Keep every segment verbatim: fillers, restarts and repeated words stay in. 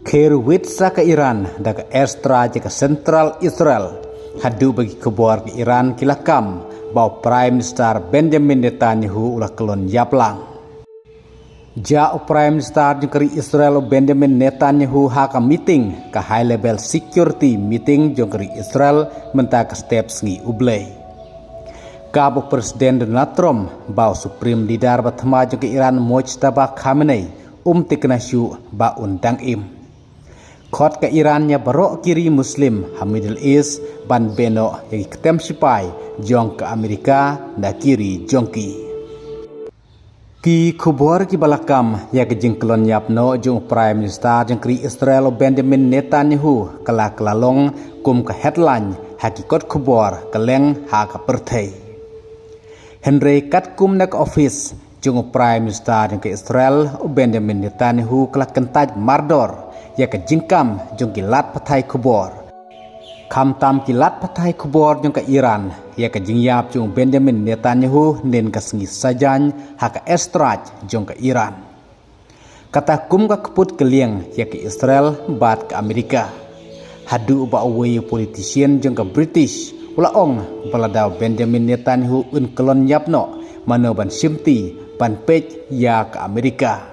Kyrwit sa ka Iran da ka airstrike ïa ka central Israel. Haduh ba ki khubor ka Iran ki la kam ba u Prime Minister Benjamin Netanyahu u la kyllon ïap lang. Jah u Prime Minister jong ka ri Israel u Benjamin Netanyahu ha ka meeting, ka high level security meeting jong ka ri Israel mynta ka step sngi U Blei. Kaba u President Donald Trump ba u Supreme Leader ba thymmai jong ka Iran Mojtaba Khamenei um thikna shuh ba un dang im. Khot ka Iran ïa baroh ki ri Muslim ha Middle East ban beh noh ïa ki ktem shipai jong ka Amerika na ki ri jong ki. Ki khubor kiba la kam ïa ka jingkyllon ïap noh jong u Prime Minister jong ka ri Israel u Benjamin Netanyahu ka la kylla long kum ka headline ha ki kot khubor kylleng ha ka pyrthei. Hynrei katkum na ka office jong u Prime Minister jong ka Israel u Benjamin Netanyahu ka la kyntait mardor ïa ka jingkam jong ki lad pathai khubor. Khamtam ki lad pathai khubor jong ka Iran ïa ka jingïap jong u Benjamin Netanyahu hynnin ka sngi Saitjaiñ ha ka airstrike jong ka Iran. Kata kum ka kput ka liang ïa ka Israel bad ka Amerika. Haduh ba uwei u politician jong ka British u la ong ba lada u Benjamin Netanyahu un kyllon ïap noh, mano ban shimti ban peit ïa ka Amerika.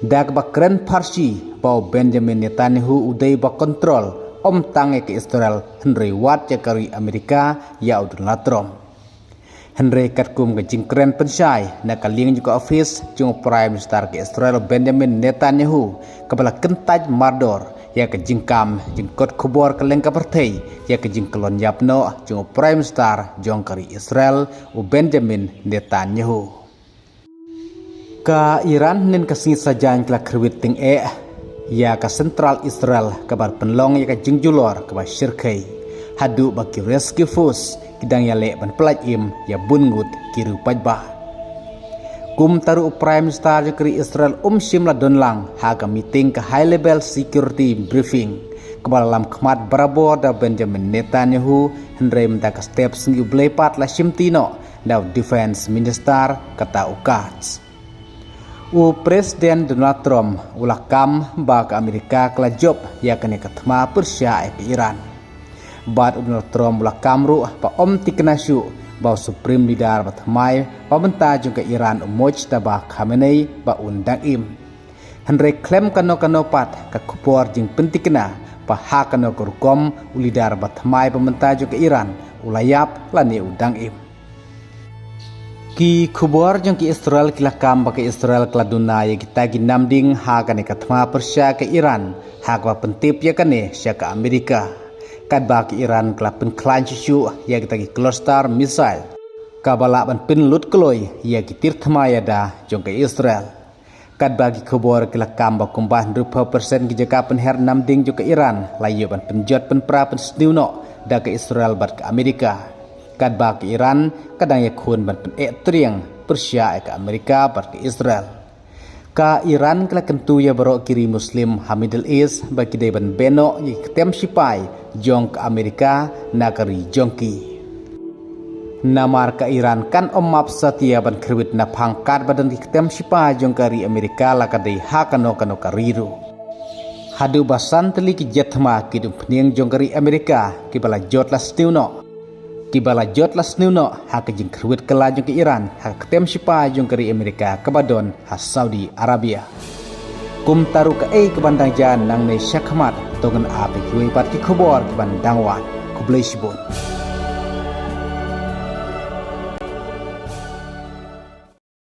Da kaba kren pharshi ba u Benjamin Netanyahu u dei ba control ym tang ïa ka Israel hynrei wat ïa ka ri Amerika ïa u Donald Trump. Hynrei katkum ka jingkren pynshai na ka liang jong ka office jong u Prime Minister ka Israel Benjamin Netanyahu kaba la kyntait mardor ïa ka jingkam jong ki kot khubor kylleng ka pyrthei ïa ka jingkyllon ïap noh jong u Prime Minister jong ka ri Israel u Benjamin Netanyahu. Ka Iran hynnin ka sngi Saitjaiñ ka la kyrwit tyngeh ïa ka central Israel kaba pynlong ïa ka jingjulor kaba shyrkhei, haduh ba ki rescue force ki dang ïaleh ban pyllait im ïa bun ngut ki riew paidbah. Kumta ruh u Prime Minister jong ka ri Israel um shym la don lang ha ka meeting ka high level security briefing kaba la lam khmat barabor da u Benjamin Netanyahu, hynrei mynta ka step sngi U Blei pat la shimti noh da u Defense Minister kata u Katz. U President Donald Trump u la kam ba ka Amerika ka la jop ïa kane ka thma pyrshah ïa ka Iran. Bad u Donald Trump u la kam ruh ba ym thikna shuh ba u Supreme Leader ba thymmai ba mynta jong ka Iran u Mojtaba Khamenei ba un dang im. Hynrei khlem kano kano pat ka khubor jingpynthikna ba ha kano ka rukom u leader ba thymmai ba mynta jong ka Iran u la ïap lane u dang im. Ki khubor jong ki Israel ki la kam ba ka Israel ka la duna ïa kita ki namding ha kane ka thma pyrshah ka Iran ha kaba pyntip ïa kane sha ka Amerika. Katba ka Iran ka la pynkhlaiñ shuh shuh ïa kita ki cluster missile kaba lah ban pynlut kloi ïa ki tir thma ïada jong ka Israel. Katba ki khubor ki la kam ba kumba hynriewphew percent ki jaka pynher namding jong ka Iran la ïoh ban pynjot pynpra pynsniew noh da ka Israel bad ka Amerika. Katba ka Iran ka dang ïakhun ban pyneh triang pyrshah ïa ka Amerika bad ka Israel. Ka Iran ka la kyntu ïa baroh ki ri Muslim ha Middle East ba ki dei ban beh noh ïa ki ktem shipai jong ka Amerika na ka ri jong ki. Namar ka Iran kan ym map satia ban kyrwit naphang katba don ki ktem shipai jong ka ri Amerika la ka dei ha kano kano ka ri ruh. Haduh ba san tylli ki jet thma kit umphniang jong ka ri Amerika kiba la jot la sniew noh. Kiba la jot la sniew noh ha ka jingkyrwit kylla jong ka Iran ha ka ktem shipai jong ka ri Amerika kaba don ha Saudi Arabia. Kumta ruh kaei kaban dang jia nangne shakhmat, to ngin ap ïa kiwei pat ki khubor kiban dang wan. Khublei shibun.